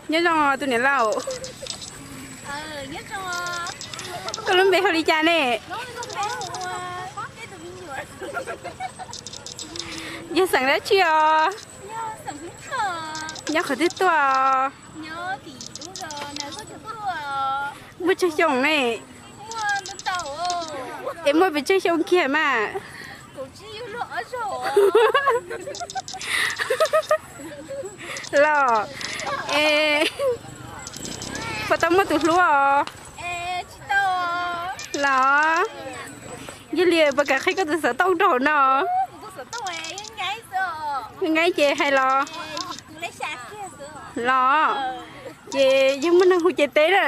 Nyob zoo tus niam laus. Koj lub npe hu li cas ne? Yog xeem dab tsi os? Nyob qhov twg tuaj? Muaj tsawg xyoo ne? Es muaj pes tsawg xyoo kiag mas? Los, es puas tau muaj tus hlub os? Los, yog li puas kam qhia koj tus xov tooj rau hauv no? Nqaij ces hais los. Los, ces yog muaj neeg hu ces teb na.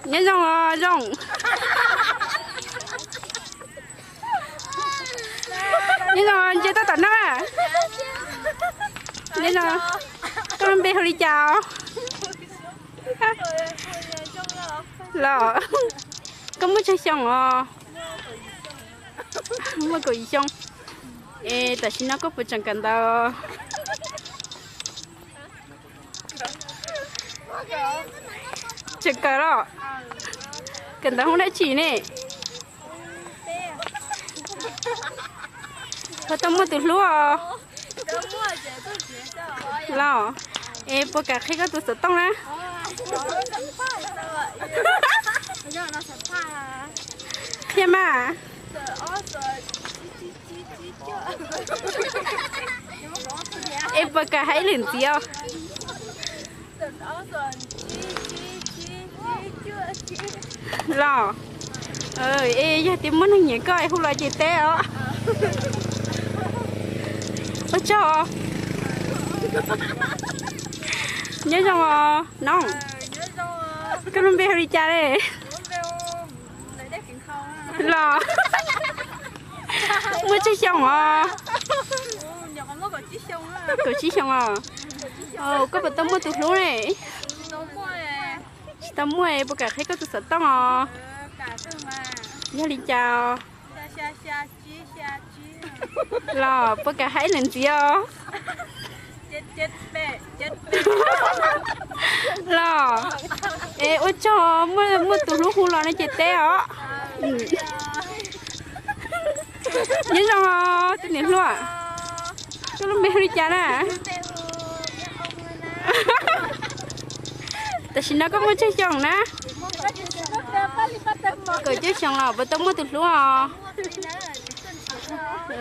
Nyob zoo os, zoo. Nyob zoo, ntsia tab tom noj. Nyob zoo, koj lub npe hu li cas os? Los, koj muaj tsawg xyoo os? Muaj kaum yim xyoo. Es tam sim no koj puas tseem kawm ntawv? Tseem kawm los? Kawm ntawv hoob dab tsi ne? Puas tau muaj tus hlub os? Los, es puas kam qhia koj tus xov tooj na? Qhia mas. Es puas kam hais ib lwm ntxiv os? Los, es yog tias muaj neeg nyiam koj es hu los ces teb os. Ua tsaug. Nyob zoo os nob. Koj lub npe hu li cas le? Los, muaj tsawg xyoo os? Kaum tsib xyoo os. Koj puas tau muaj tus hlub ne? Tsis tau muaj, puas kam qhia koj tus xov tooj os? Yog li cas? Los, puas kam hais ib lwm ntxiv os? Los, es ua tsaug, muaj tus hlub hu los no ces teb os. Nyob zoo os tus niam hluas. Koj lub npe hu li cas na? Tam sim no koj muaj tsawg xyoo na? Kaum cuaj xyoo los puas tau muaj tus hlub os?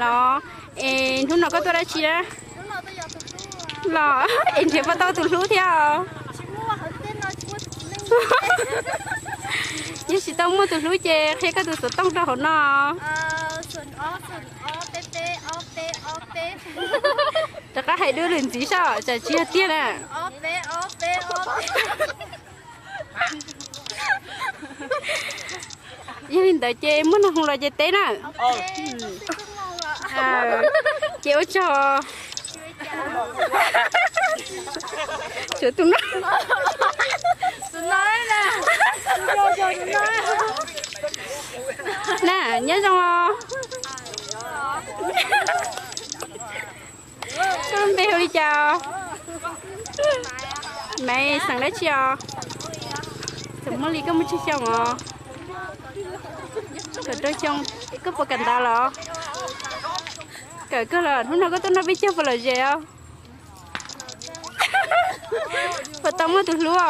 Los, es hnub no koj tuaj dab tsi na? Los, es nrhiav puas tau tus hlub thiab os? Yog tsis tau muaj tus hlub ces qhia koj tus xov tooj rau hauv no. Rov qab hais dua lwm ntxiv saib tsam tsis yog tiag na. Yog li ntawd ces muaj neeg hu los ces teb na. Ces ua tsaug. Tshuav tus no. Na, nyob zoo os. Koj lub npe hu li cas? Maiv, xeem dab tsi os? Txawm muaj li koj muaj tsawg xyoo os? Kaum rau xyoo. Koj puas kawm ntawv los? Kawm kawg los. Hnub no koj tuaj noj peb caug puas lom zem os? Puas tau muaj tus hlub os?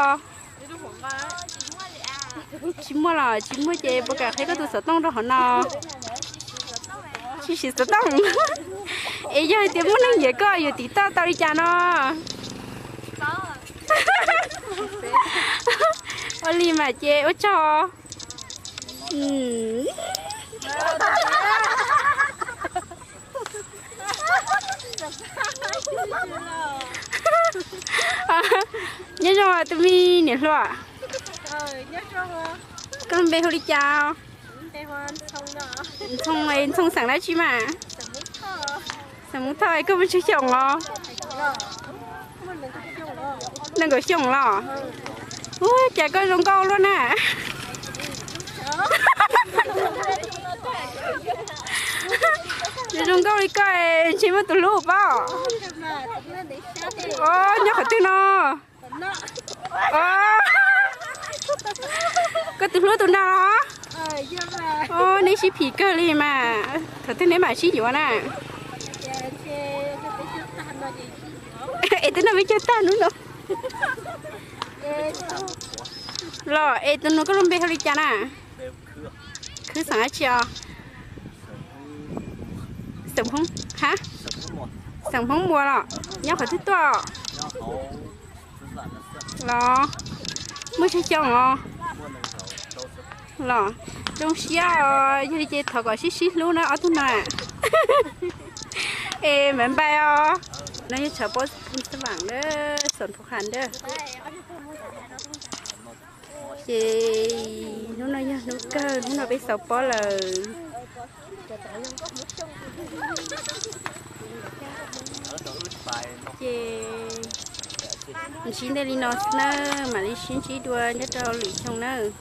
Tsis muaj los? Tsis muaj ces puas kam qhia koj tus xov tooj rau hauv no? Tsis siv xov tooj. Es yog hais tias muaj neeg nyiam koj yuav tiv tauj tau li cas no? Ua li mas ces ua tsaug. Nyob zoo tus me niam hluas. Koj lub npe hu li cas? Ntxhoo, Ntxhoo xeem dab tsi mas? Xeem Hmoob Thoj. Koj muaj tsawg xyoo os? Nees nkaum xyoo los? Ua cas koj zoo nkauj luaj na. Zoo nkauj li koj ntshe muaj tus hlub paub. Os, nyob qhov twg no? Os, koj tus hlub tus no los? Os, neb sib phim kawg li mas. Thaum twg neb mam sib yuav na? Es twb noj peb caug tag hnub no. Los es tus nus koj lub npe hu li cas na? Khwb xeem dab tsi os? Xeem Hmoob, ha? Xeem Hmoob Muas los? Nyob qhov twg tuaj? Los muaj tsawg xyoo os? Los zoo siab os, yog li ces thov kom sib sib hlub na ob tug no. Es bye bye os. No yog tshav pob Xab Vam na, xom Phuv Qha na. Ces hnub no yog hnub kawg, hnub no peb xaus pob lawm. Ces ntsib nej li no xwb na, mam li sib ntsib dua nyob rau lwm xyoo nawb.